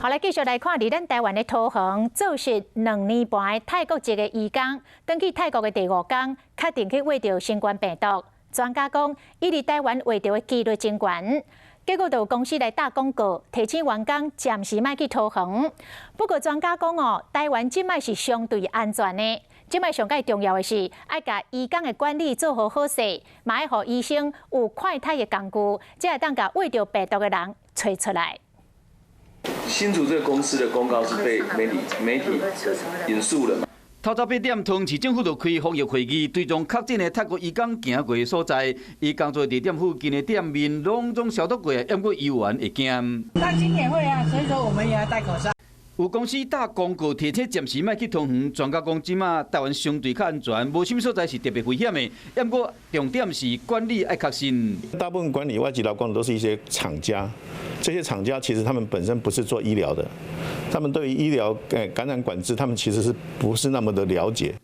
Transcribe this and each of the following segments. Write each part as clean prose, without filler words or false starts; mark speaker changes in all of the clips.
Speaker 1: 好，來繼續來看，佇咱台灣的桃園，做實2年半泰國籍的移工，轉去泰國的第五工，確定去秽著新冠病毒。專家講，伊佇台灣秽著的幾率真懸。結果就有公司來打廣告，提醒員工暫時莫去桃園。不過專家講哦，台灣這擺是相對安全的。這擺上蓋重要的是，愛共移工的管理做好好勢，嘛愛予醫生有快篩的工具，才會當共秽著病毒的人揣出來。
Speaker 2: 新竹這個公司的公告是被媒體引述了。
Speaker 3: 透早8點，桃園市政府就開防疫會議，追蹤確診的泰國移工行過的所在，伊工作地點附近的店面攏總消毒過，毋過猶原會驚。
Speaker 4: 擔心也會啊，所以說我們也要戴口罩。
Speaker 3: 有公司打廣告提醒暫時莫去桃園，專家講這馬台灣相對較安全，無啥物所在是特別危險的。毋過重點是管理愛確信。
Speaker 5: 大部分管理外籍勞工都是一些廠家，這些廠家其實他們本身不是做醫療的，他們對於醫療感染管制，他們其實是不是那麼的了解。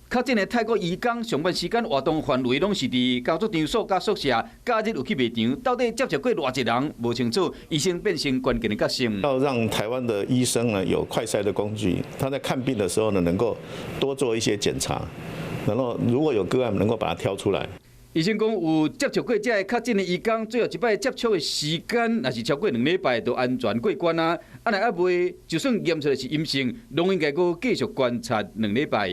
Speaker 3: 確診的泰國移工上班時間活動範圍攏是佇工作場所佮宿舍，假日有去賣場，到底接觸過偌濟人無清楚，醫生變成關鍵的角色。
Speaker 5: 要讓台灣的醫生呢有快篩的工具，他在看病的時候呢能夠多做一些檢查，然後如果有個案能夠把它挑出來。
Speaker 3: 醫生講有接觸過這个確診的移工，最後一擺接觸的時間若是超過2禮拜，就安全過關啊。啊，若猶未，就算驗出來是陰性，攏應該閣繼續觀察2禮拜。